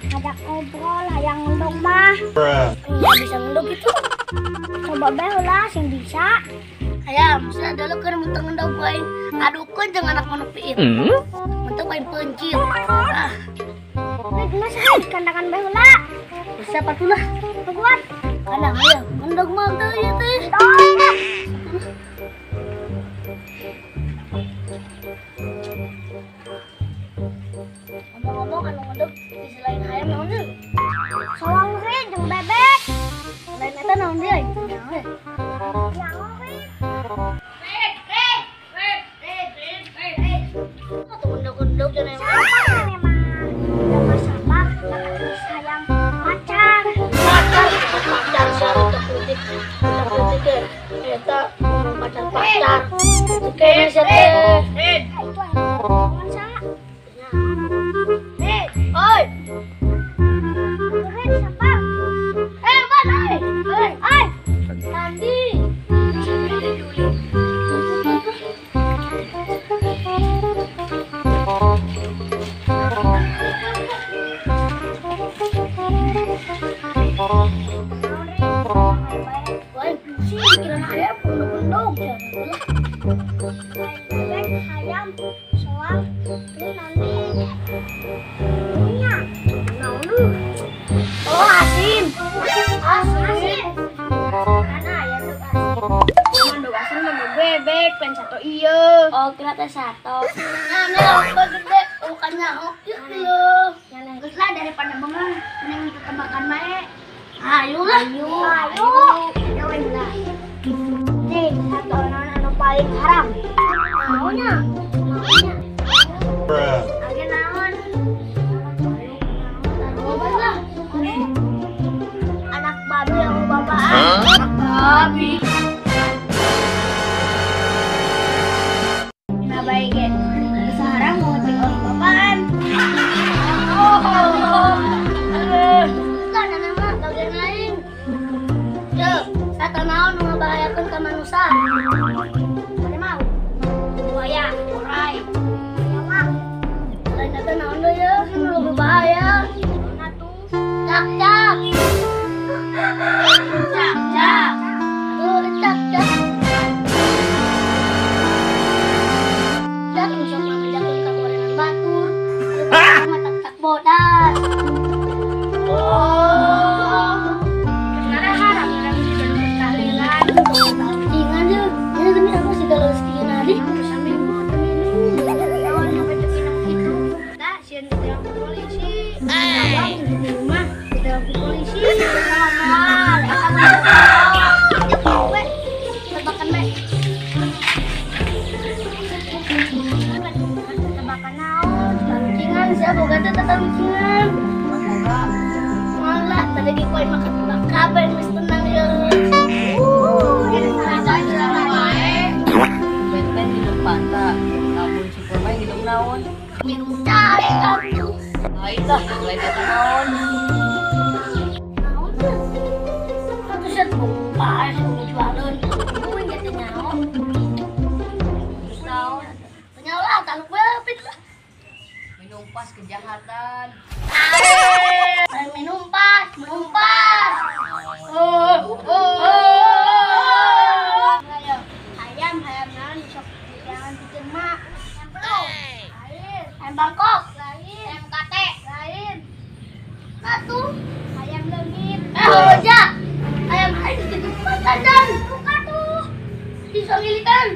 Ngajak ngobrol hayang ngendong mah. Iya bisa ngendong gitu. Coba bae lah sing bisa. Hayang bisa dulu keur mun teu ngendong aing adukeun jeung anak manuk piit. Mun teu aing peuncit. Ah. Geus kandangan bae heula. Bisa patulah. Kuat. Kandang hayang ngendong mah teu ieu teh. Ngomong-ngomong anu ngendog di selain hayam naon deui? Soang ri jeung bebek. Lain eta naon deui? Naon ri? Red red red red red red. Atuh ngendog-ngendog jeung emang. Udah sabar, geus hayam pacar. Pacar, pacar sarua teh peutik. Peutik eta ngomong pacar-pacar. Kayaknya sia teh. Itu anu sa. Oi. Sabar. Ban, oi. Oi, oi. Nandi. Wah, pusing pikiran ayam punduk-punduk. Bebek, hayam, soang, terus nanti punya. Oh, asin. Asin. Karena ayam dog asin. Cuman dog asin mah bebek, pen satu iya. Oh, kira teh satu. Nah, ini lauk gede, bukannya oke loh. Geus lah daripada bengong, mending kita makan bae. Ayo lah. Ayo. Ayo. Ayo lah. Nih, satu naon anu paling haram. Naonnya? Naonnya? Age naon? Anak babi yang bapaan. Anak babi. Nah baik ya. Sekarang mau ngecek orang bapaan. Oh. Lah nama bagian lain. Cek, satu naon nu ngabahayakeun ka manusia. Mana mau? Buaya, orai. Mama. Lain eta naon deui ya, nu lebih bahaya. Nah tuh. Cak cak. Cak cak. Aduh, cak cak. Cak nu sok ngabejakeun ka gorengan batur. Aduh, tak tak bodas. Oh. Karena haram urang juga bertahlilan. Ingat ya, ini gini aku sih kalau sekian hari. Saminggu minum. Naon sampai teu minum kitu. Tah sieun ditangkap polisi. Abang di rumah ditangkap polisi. Normal, eta mah. We, tebakan we. Tebakan naon? Talucingan sia boga teh talucingan. Malah tadi ge koe makan tebak kabeh geus tenang ye. Ben-ben minum Fanta, lamun Superman minum naon? Minum cai atuh. Lain lah, lain eta naon? Naon teh? Atuh sia paes nu jualeun. Kuing ge teu nyaho. Terus naon? Teu nyaho lah, taluk we pit lah. Minum pas kejahatan. Minum pas, minum pas. Oh, oh, oh. Ayam, ayam naon sok jangan bikin mak. Ayam perut. Lain. Ayam Bangkok. Lain. Ayam KT. Lain. Satu. Ayam leungit. Eh, aja. Ayam aing gitu makan dan Buka tuh. Disangilikan.